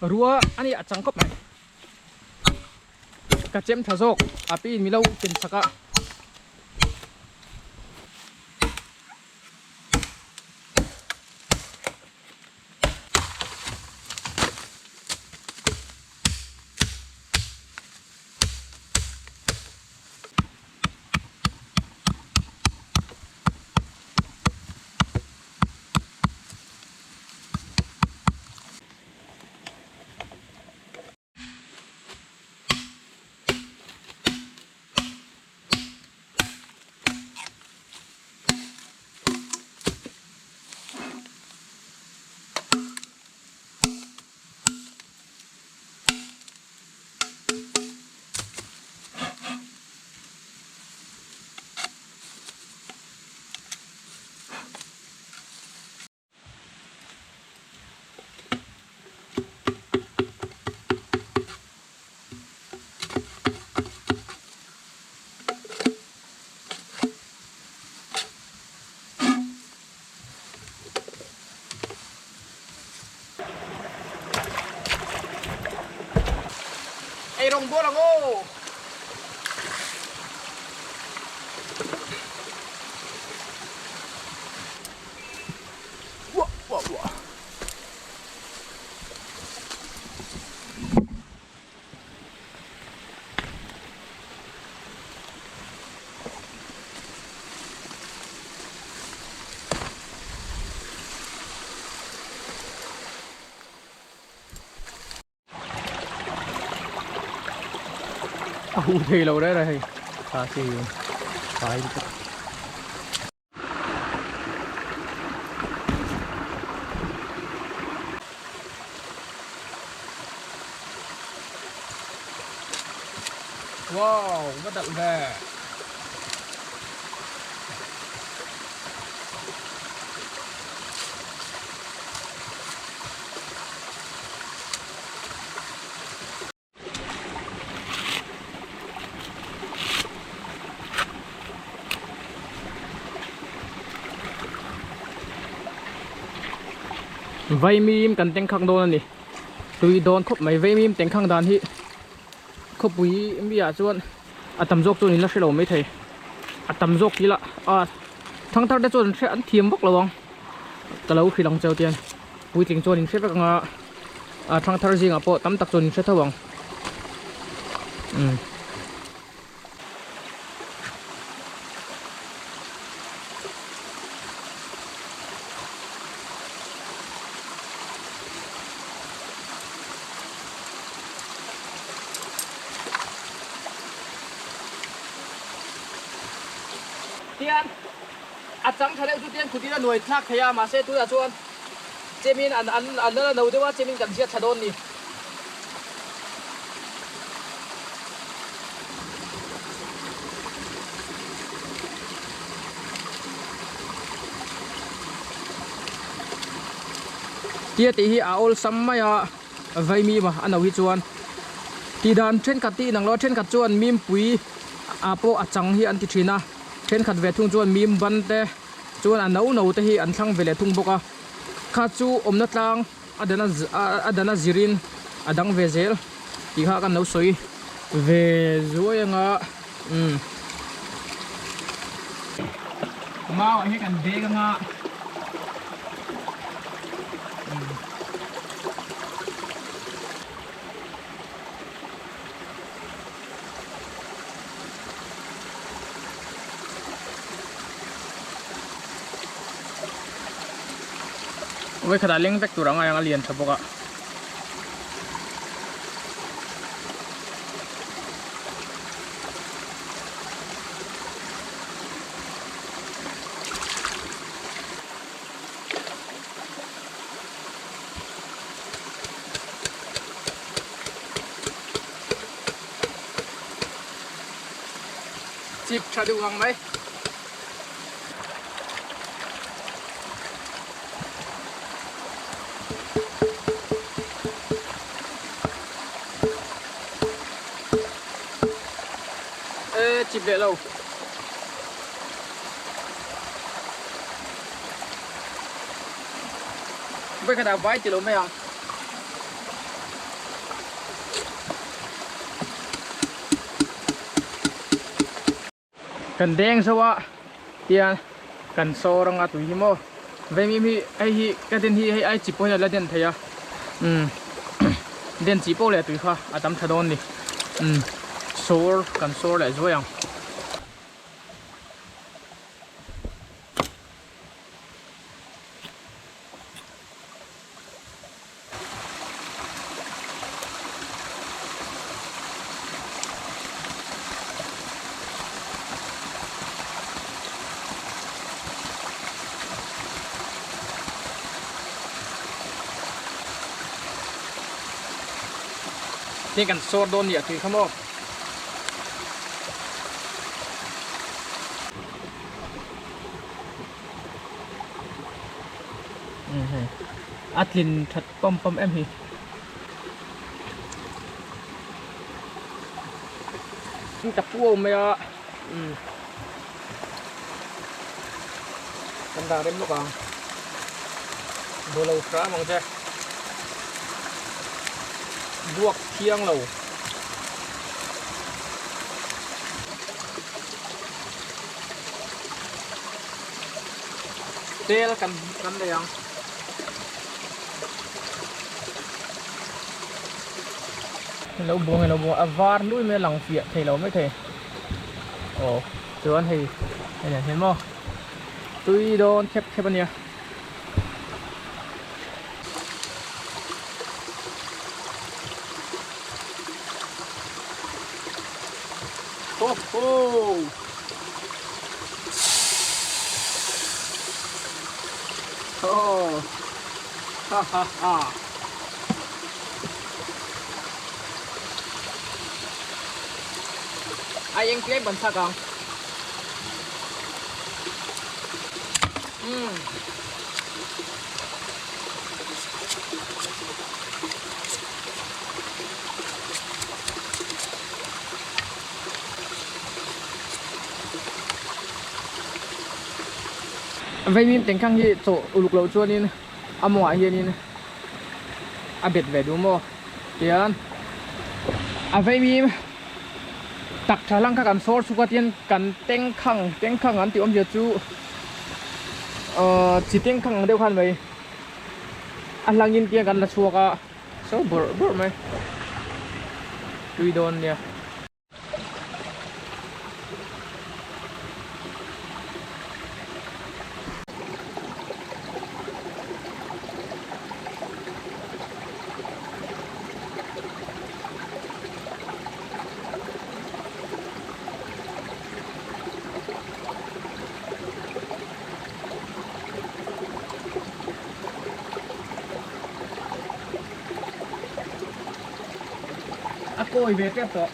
Rua a ni a chang khawp mai. Ka chem tha zawk a piin milo ken chak a. Ei rawng bual ang aw. Uah uah uah. A huh thei lo reng reng hei ta chi fai lutuk. Wow, va dalh ve. Vaimim kan tengkhang dawn a ni tui dawn khawp mai vaimim tengkhang dan hi khawpui mi ah chuan a tam zawk chuan in la hre lo maithei a tam zawk tih lah a thangthar te chuan an hre an thiam vak lo ang ka lo hrilh ang cheu tian puitling chuan in hre vek ang a a thangthar zingah pawh tam tak chuan in hre tho ang umm. Tian a chang tha deuh chu tian khutin a nuai thlak thei a mahse tunah chuan chemin an an an la no deuh a chemin kan hriat thla dawn ni. Tia tih hi a awlsam mai a vaimim a a no hi chuan tih dan thenkhat te inang lo a thenkhat chuan mimpui ah pawh a chang hi an ti thin a thenkhat ve thung chuan mim ban te chuan a no no te hi an thlang ve leh thung bawk a kha chu awmna tlang a dana a dana zirin a dang ve zel tih kha kan lo sawi ve zuai anga umm mau ah hian kan bag anga umm. Vawikhatah leng vek tur anga eng a lian tha bawk a. Chip tha duh ngang mai. Ê chip leh lo. Vawikhatah vai ti lo mai ang. Kan deng zo a tian kan sawr anga tui hi maw vaimim hi hei hi ka den hi hei ai chi pawh hian a la den thei a umm den chi pawh leh tui kha a tam tha dawn a ni umm sawr kan sawr leh zuai ang. Heng kan sawr dawn nia tui kha maw. A tlin that pam pam em hi. Ta puau mai a. Kan dah rem lawk ang. Bolo hram ang che. Buak thiang lo. Tel kan kan nei ang. Lo buang e lo buang a var lui mai a lang fiah thei lo mai thei. Aw chuan hei hei nen hian maw tui dawn khep khep a nia. Ho ho! Oh! Ha ha ha! Ai eng tlem kan chak ang. Umm. Vaimim tengkhang hi chawh uluk loh chuanin a mawngah hianin a bet ve duh maw tian a vaimim tak tha hlang kha kan sawr chhuk a tian kan tengkhang tengkhang an tih awmzia chu ahh chi tengkhang ang deuh khan mai a hlangin tiang kan la chhuak a. So bawrh bawrh mai tui dawn nia. A kawi ve tep tawh.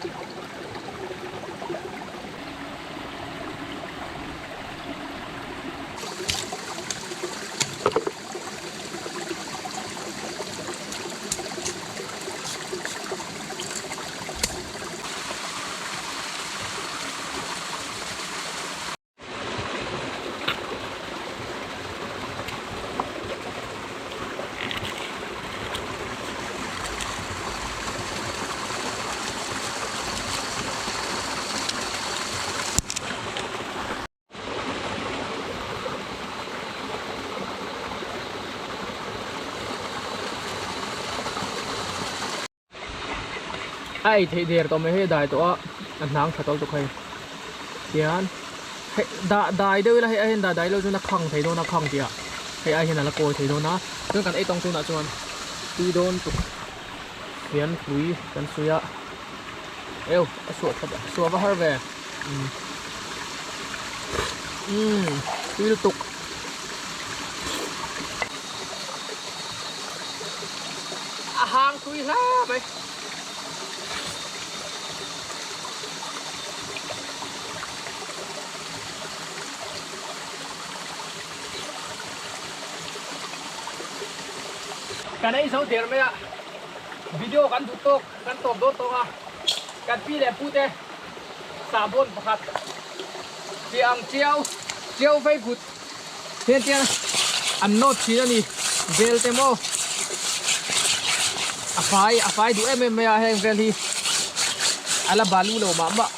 A ei theih der tawh mai hei a dai tawh a a hnang tha tawlh tuk hei tihian hei dah dai deuh ila hei ai hian dah dai lo chuan a khang thei dawn a khang tih ah hei ai hian a la kawi thei dawn a chuan kan ei tawng tunah chuan tui dawn tuk hian pui kan sawi a eu a suah that suah va har ve umm umm tui lutuk. A hang tui hla mai. Kan ei zo der mai a, video kan duh tawk kan tawp dawn tawng a, kan pi leh pu te sahbawn pakhat tih ang chiau chiau vei vut hian tiang an nawt thin a ni vel te maw a fai a fai duh em em mai a heng vel hi a la balu lo mah mah.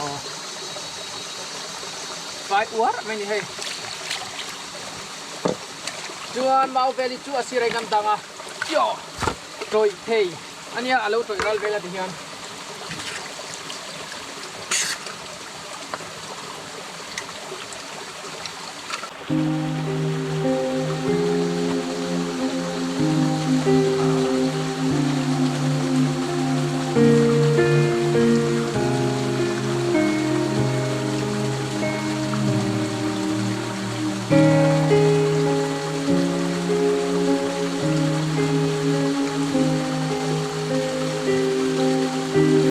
Aw. Fai uar mai ni hei. Chuan mau vel hi chu a sirei ngam dang a. Tio! Tawih thei ania a lo tawih ral vel a ti hian.